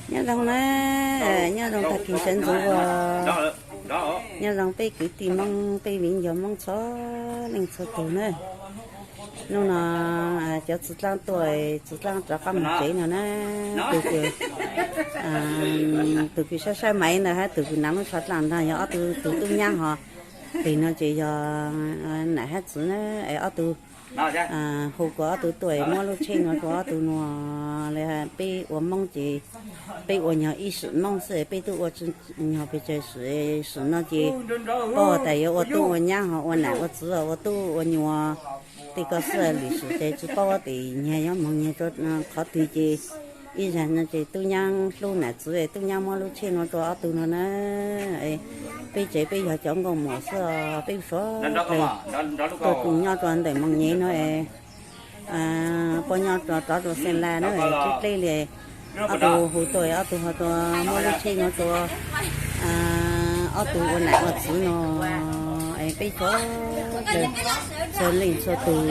Nyob zoo na, nyob zoo tag kis sawv ntxov os. Nyob zoo peb kwv tij Hmoob, peb viv ncaus Hmoob txhua leej txhua tus na. Hnub no cov txiv dlaab tuaj, txiv dlaab rov qab moog tsev no na. Tus kws, tus kws saib saib maiv ntawd hab tus kws nav lub tsho dlaaj ntag yog ob tug tub nyab hos. Pem no ces yog nam hab txiv na, es ob tug hu kuas ob tug tuaj muab lub tsheb no rua ob tug nua. Peb ua Hmoob ces peb ua nyuag ib sim Hmoob xwb, peb tub ua tsi nyuag pes tsawg sim. Sim no ces paub tas yuav ua tub ua nyab hos ua nam ua txiv ua tub ua nyuas tej ko xwb. Lwm sim ces tsi paub tes nyias yuav moog nyias rua qhov twg ces ib zag no ces tub nyab hlub nam txiv, tub nyab muab lub tsheb no rua ob tug no na. Peb tsev peb yog cov nkauj muam xwb os, peb suav dlawg tuaj tug nyob rua ntawm Moos Nyem no, puab nyob rov rua Xeem Las na, tub dleb li. Ob tug hu tuaj, ob tug ho tuaj muab lub tsheb no rua ob tug ua nam ua txiv no. Es peb suav dlawg txhua leej txhua tug,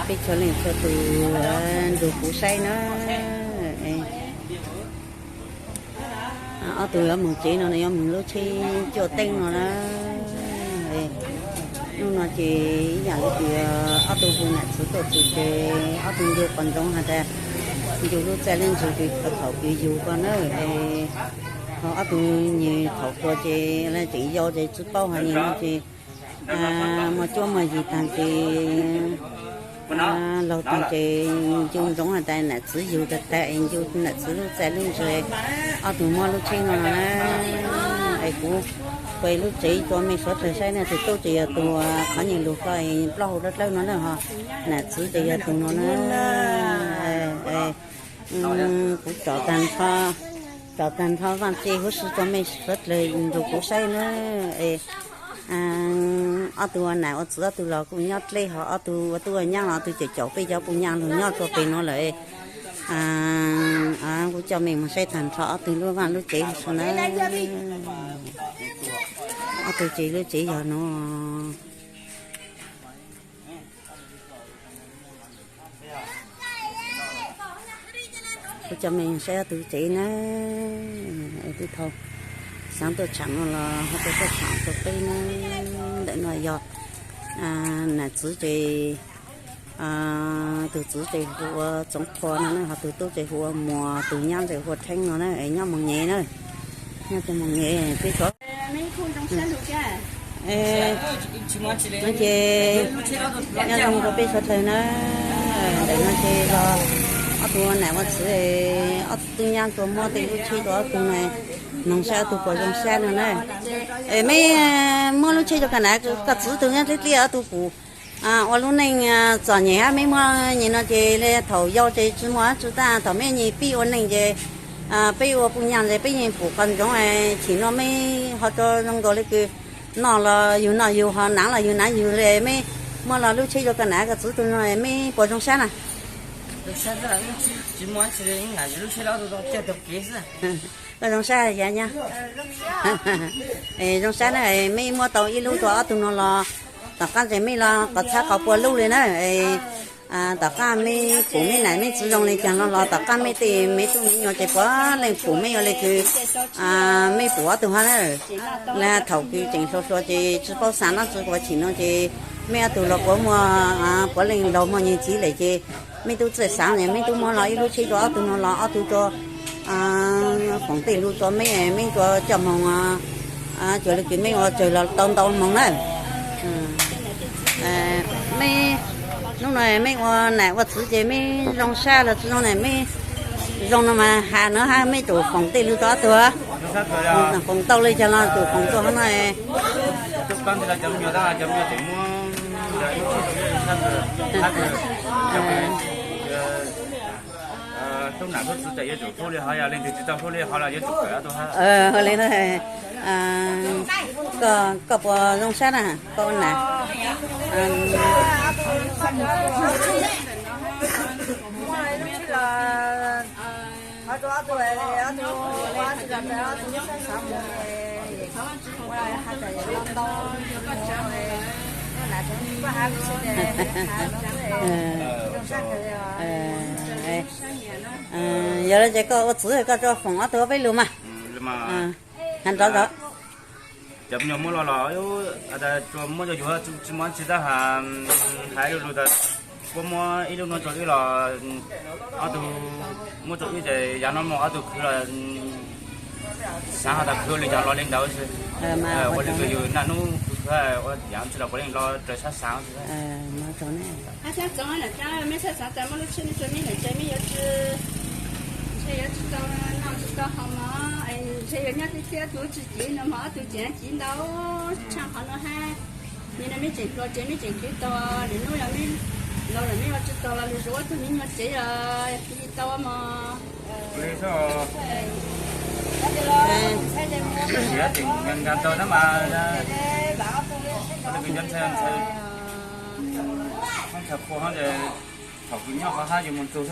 peb txhua leej txhua tug nrug kuv saib na. Ob tug yuav moog tsev no, yuav moog lub tsheb cuaj teeb no na. Hnub no ces ib yam li tias ob tug hu nam txiv tuaj txug ces ob tug ncug qhov ntsoov has tas ncug lub txaj lub ntsig kws thaum kws yug ko na. Es ho ob tug nyuag thaum tuag ces tseem yau ces tsi paub hab nyuag no ces muaj cuab muaj yig taag ces laug taag ces ncu ntsoov has tas nam txiv yug tag tag es ncu nam txiv lub txaj lub ntsig, ob tug muab lub tsheb no na. Es kuv kuas lub tsev rua mej suav dlawg saib na, tus tub ces yog tus qhov nyuag lug ko plaub hau dlawb dlawb no na, ho nam txiv ces yog tus no na. Kuv tsom tag nrho, tsom tag nrho vaaj tse huv si rua mej suav dlawg nrug kuv saib na. Es ob tug ua nam ua txiv ob tug los kuj nyob dleb, ho ob tug ua tub ua nyab los ob tug caum caum peb cov puj nyaj lug nyob rua peg nuav lawm. Kuv coj mej moog saib tag nrho ob tug lub vaaj lub tsev no na. Ob tug tsev lub tsev yog nuav. Kuv coj mej saib ob tug tsev na. Twb thaus xaav tuaj tshaam no los ho tuaj tuaj tshaam rua peb na. Ntawm no yog nam txiv ces tus txiv ces hu ua Txoov Qhua no na, ho tus tub ces hu ua Muas, tus nyab ces hu ua Theeb no na, nyob Moos Nyem na. Nyob rua Moos Nyem peb suav no ces nyob zoo rua peb suav dlawg na. Ntawm no ces los ob tug nam ua txiv, ob tug tub nyab tuaj muab tej lub tsheb rua ob tug na, noog saib ob tug puas zoo sab no na. Meb muab lub tsheb rua koj nam koj txiv tug nyob dleb dleb ob tug pum ua lub neej txom nyem hab meb muab nyem no ces le thaum yau ces tsi muaj dab tsi tab, thaum meb nyem pib ua neej ces peb ua puj nyaj ces peb yeej pum qhov ntsoov, chim no meb ho rua zoo nkaus le kws noj los yug noj yug ho nav los yug nav yug le. Meb muab los lub tsheb rua koj nam koj txiv tug no meb puas zoo sab na? Koj zoo sab yog nyob zoo sab na, meb muab tau ib lub rua ob tug no los tom qab ntses mej los qhov txhab qhov pua lub le na. Tom qab meb pum meb nam meb txiv zoo le caag los los tom qab meb tej me tub me nyuam ces puav leej pum meb ua le kws meb pum ob tug hab na. Le thaum kws tseem hluas hluas ces tsi paub xaav dlaab tsi, ua chim no ces meb ob tug los puav muaj, puav leej laug muaj nyuag txiv lawm ces meb tub txawj xaav, meb tub muab los ib lub tsheb rua ob tug no los ob tug rua foom tej lug rua meb, meb rua coj moog, cuag le kws meb ua tsawg los tau ntau moog na. Meb hnub no meb ua nam ua txiv ces meb zoo sab los tsi zoo na, meb zoo no mas has no hab meb tsum foom tej lug rua ob tug, foom tau le caag los tsum foom rua hov no. Ua le no, koj puas zoo sab na, koj ua nam? Yog li ces koj ua txwv koj tso foom ob tug peb lus mas. Nrov nrov. Cov me nyuam muab los los tsuas muab cov yus tsis muaj tsis tab has, hais lus tas puab muab ib lub nuav rau wb los ob tug muab rau wb ces yav no mus ob tug khwv los xaav has tas khwv li cas los li ntawd xwb. Ua li yus naj nub khwv khwv ua yav tsi los puav leej los raws sab xaav xwb. Ntshe yuav tsis tau noj tsis tau haus mog, ntshe yuav nyob tiag tiag, tus tsis civ no mog, ob tug tseem civ ntau tshaj qhov no hab. Nim no meb tseem hluas ces meb tseem khwv tau, lwm hnub yog meb laus lawm meb ua tsis tau los lwm zaus ob tug me nyuam tsev los khwv tau mog. Nkag ntau tab mas, ntshai ntshai, thaum kuv nyob qhov hab yus mus txug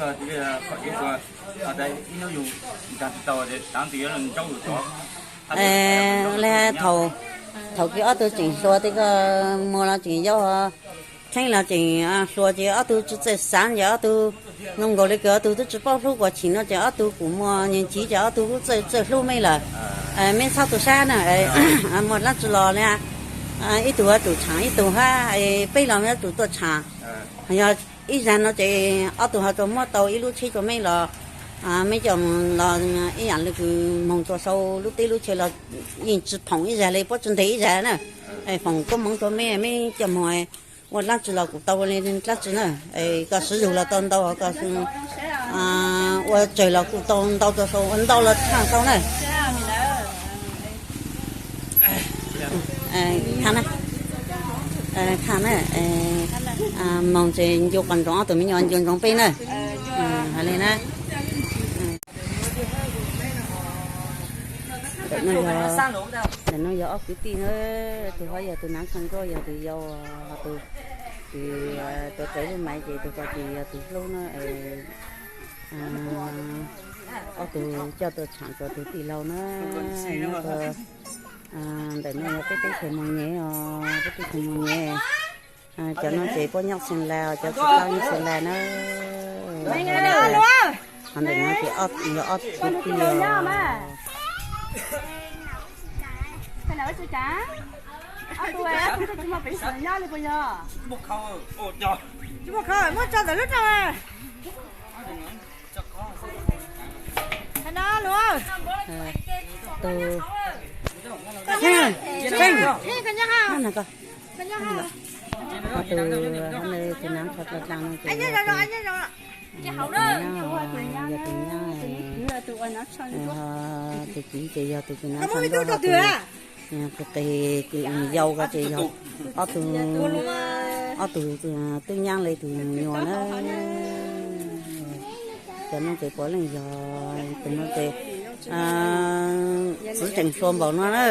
kom ib tug, ib hnub yus nkag tsis tau ces tav twg yuav los ntsaub yus tod. Thaum, thaum kws ob tug tseem hluas tej koj muag los tseem yau, tsheej los tseem hluas ces ob tug tsi txawj xaav ces ob tug zoo nkaus li kws ob tug twb tsi paub hlub kuas chim no ces ob tug kuj muaj nyiaj nciv ces ob tug kuj txawj txawj hlub mej lawm. Mej txhob tu sab na, muaj dlaab tsi los li, ib tug yuav tsum tshaam ib tug hab, peb los yuav tsum tuaj tshaam. Yog ib zag no ces ob tug ho tau muab tau ib lub tsheb rau mej los, mej coj los ib yaam le kws moog txug sau lub teb lub chaw los yeej tsi phoom ib zag le puab tsi ntes ib zag na. Foom koob moov rau mej, mej coj moog ua dlaab tsi los kuj tau li dlaab tsi na. Koj swv zug los tau ntau, koj ua tsawg los kuj tau ntau, tau sau ua ntau los tshaj sau na. Tha na, tha na, moog ces ncu qhov ntsoov ob tug me nyuam ncu ntsoov peb na. Hais li na. Ntawm no yog ob kwv tij na, tus hlob yog tus nav tshaj nroj yog tus yau, ho tus, tus tuav rawv lub maiv ces tus ko ces yog tus hlub na. Ob tug coj tuaj tshaam rua tus tij laug na, nyob rua ntawm no yog peb teb chaws Moos Nyem os, peb teb chaws Moos Nyem. Cov no ces puab nyob Xeem Las, cov txiv tau nyob Xeem Las na. Ho ntawm no ces yog ob kwv tij os. Muab tso ntawm lub rau. Tus, tus nav tso dlaag no ces yog tus nyab, tus txiv ces yog tus kws nav tshaj nroj, tus qis yau ko ces yog ob tug, ob tug tub nyab le tus nyuam na. Cov no ces puav leej yog tus no ces txiv tseem hluas npaum no na,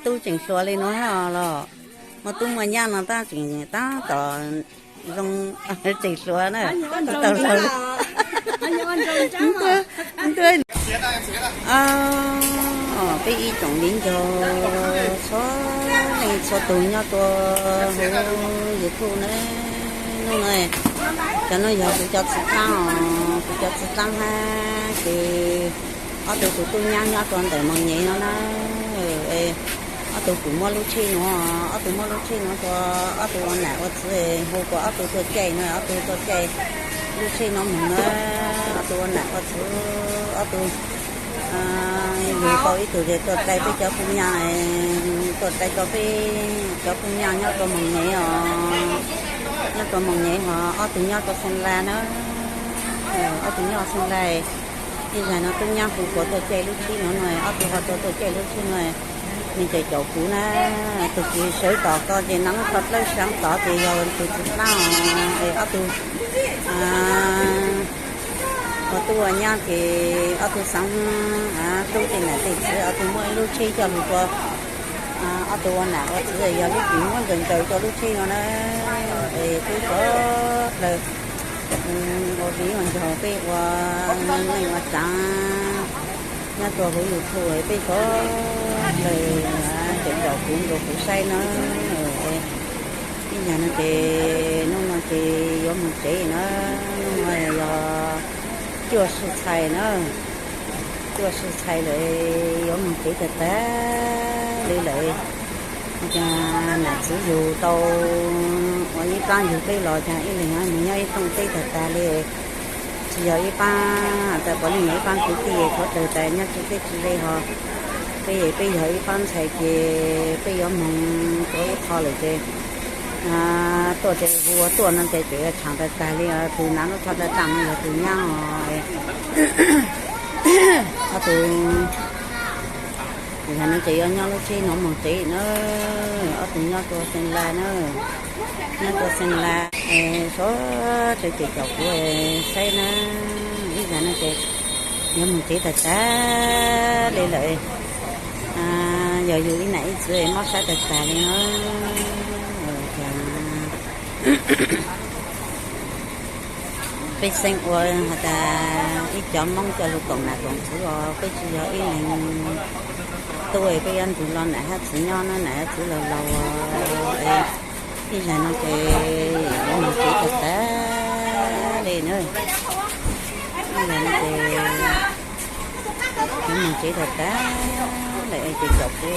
tub tseem hluas li no los, muaj tub muaj nyab no tab tseem tab tom zoo, tseem hluas na, tau laug. Peb ib tsoom viv ncaus txhua leej txhua tug nyob rua huv YouTube na, hnub no, cov no yog kuv cov txiv dlaab os, kuv cov txiv dlaab hab ces ob tug tus tub nyab nyob rua ntawm Moos Nyem no na. Ob tug kuj muab lub tsheb nuav, ob tug muab lub tsheb nuav rua ob tug ua nam ua txiv, hu kuas ob tug tuaj caij no, ob tug tuaj caij lub tsheb nuav moog na. Ob tug ua nam ua txiv, ob tug yug tau ib tug ces tuaj caij peb cov phooj ywg, tuaj caij rua peb cov phooj ywg nyob rua Moos Nyem os, nyob rua Moos Nyem hos ob tug nyob rua Xeem Las na. Ob tug nyob Xeem Las, ib zag no tub nyab hu kuas tuaj caij lub tsheb nuav no, ob tug ho tuaj caij lub tsheb nuav. Nws ces caum kuv na, tug kws sawv tom ko ces nov tso dlawb saav tod ces yog tus txiv dlaab os, es ob tug ua tub ua nyab ces ob tug xaav hlub tej nam tej txiv, ob tug muab ib lub tsheb coj lug rua ob tug ua nam ua txiv, yog lub kws muab ntsaws ntsaws rua lub tsheb no na. Es peb sawv dlawg ua viv ua ncaus, peb ua neej ua tsav nyob rua huv YouTube, peb sawv dlawg ces caum kuv nrug kuv saib na. Ib zag no ces hnub no ces yuav moog tsev na, hnub no yog Cuaj sij txhais na, cuaj sij txhais lawm, yuav mus tsev tag tag li lawm. Cas nam txiv yug tau ua ib plab yug peb los cas ib leeg mus nyob ib thooj teb tag tag li. Tsis yog ib pab tas puav leej yog ib pab kwv tij tshuav raws tas nyob tsis teb tsis ze ho. Peb peb yog ib pab ntxhais ces peb yuav moog rua ib qho lawm ces tuaj ces hu ua tuaj no ces tseem yuav tshaam tag tag li. Tus nav lub tsho daj daj no yog tus nyab os. Ob tug, yog no ces yuav nyob lub tsheb no moog tsev na. Ob tug nyob rua Xeem Las na, nyob rua Xeem Las, suav dlawg ces caum kuv saib na. Ib zag no ces yuav moog tsev tag tag li lawm. Yog yug ib nam ib txiv mob sab tag tag li no. Peb xeeb ua has tas ib cov Moob coj lug koom nam koom txiv os, peb tsis yog ib leeg tub, peb yuav nrug los nam hab txiv nyob na, nam hab txiv laus laus. Ib zag no ces yuav moog tsev tag tag li na. Ib zag no ces yuav moog tsev tag tag lawm ces caum kuv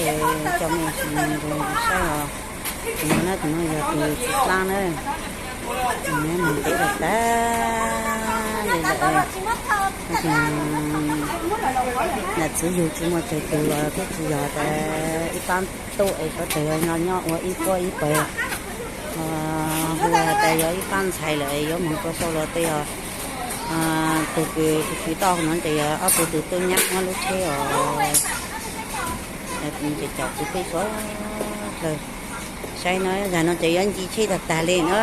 coj mej saib os. Tus no na, tus no yog tus txiv dlaab na. Yuav moog tsev tag tag li lawm. Nam txiv yug tsis muaj tsawg tug los thiab tsis yog tas ib pab tub es suav dlawg nyob ua ib puab ib pawg. Hu tas yog ib pab ntxhais lawm yuav moog rua sau los tej os. Tug kws tsis tau no ces yog ob tug tub nyab muab lub tsheb os. Ces caum kuv peb suav dlawg saib no, zag no ces yuav nce tsheb tag tag li na.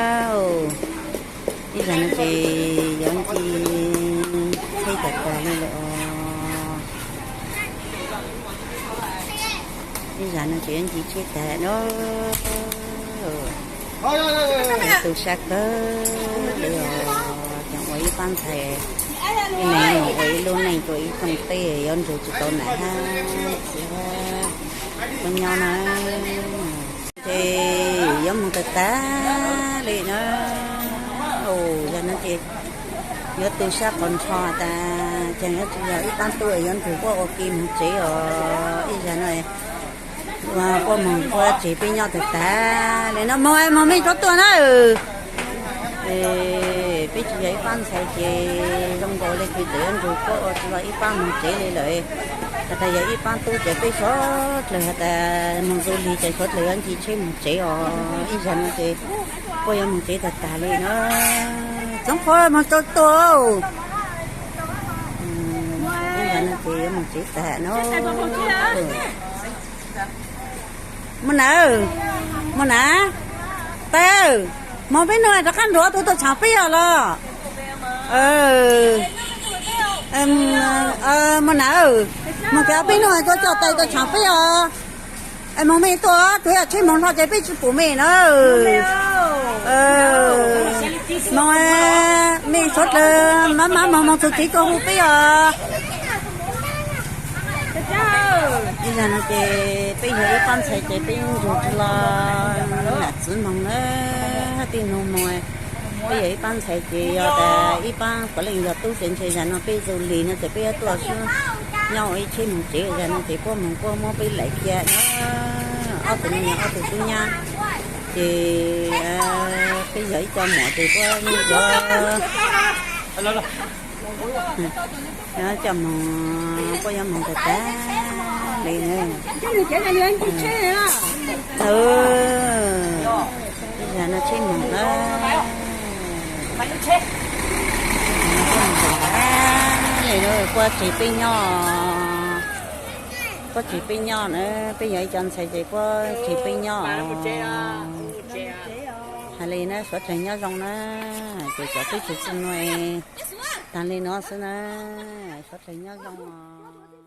Ib zag no ces yuav nce tsheb tag tag li lawm os. Ib zag no ces yuav nce tsheb tag na. Tu sab kawg li os, ces ua ib pab ntxhais, ib leeg mus ua ib lub neej rua ib thooj teb, yuav nrug tsis tau nam hab txiv hab puab nyob na. Ces yuav moog tag tag li na. Zag no ces yuav tu sab qhov nrho tas ces yuav tsis yog ib pab tub yuav nrug puab ua ke moog tsev os. Ib zag no puab moog puab tseg peb nyob tag tag li no, moog moog mej suav tuaj na. Peb tsis yog ib pab ntxhais ces zoo nkaus le kws txawm yuav nrug puab ua tsis tau ib pab moog tsev li lawm. Has tas yog ib pab tub ces peb suav dlawg has tas moog tu lig ces suav dlawg yuav nce tsheb moog tsev os. Ib zag no ces puab yuav moog tsev tag tag li na. Txoov qhuav moog tau tuaj. Ib zag no ces yuav moog tsev tag na. Muaj nav, muaj nav, tawg, moog peb nug rov qab nrug ob tug tuaj tshaam peb os los. Muaj nav, moog kws peb nug tuaj coj tais tuaj tshaam peb os. Moog mej tuaj, tug yog tsheb moog hlo ces peb tsis pum mej na. Moog, mej suav dlawg mab mab moog moog txug tsev tuaj hu peb os. Ib zag no ces peb yog ib pab ntxhais ces peb nrug tsis los nam txiv moog na, hab tej nug moog. Peb yog ib pab ntxhais ces yog tas ib pab puav leej yog tub ces ntshe zag no peb tu lig no ces peb yuav tuaj sib nyob ua ib tsheb moog tsev, zag no ces puab moog puab muab peb laim kiag na. Ob tug no yog ob tug tub nyab ces peb yog ib co muam ces puab yuav coj moog, puab yuav moog tag tag li na. Ib zag no tsheb moog na. Puab tseg peb nyob, puab tseg peb nyob na, peb yog ib co ntxhais ces puab tseg peb nyob. Has li na, suav dlawg nyob zoo na, ces kom peb tug txuj nuav taag li no xwb na, suav dlawg nyob zoo os.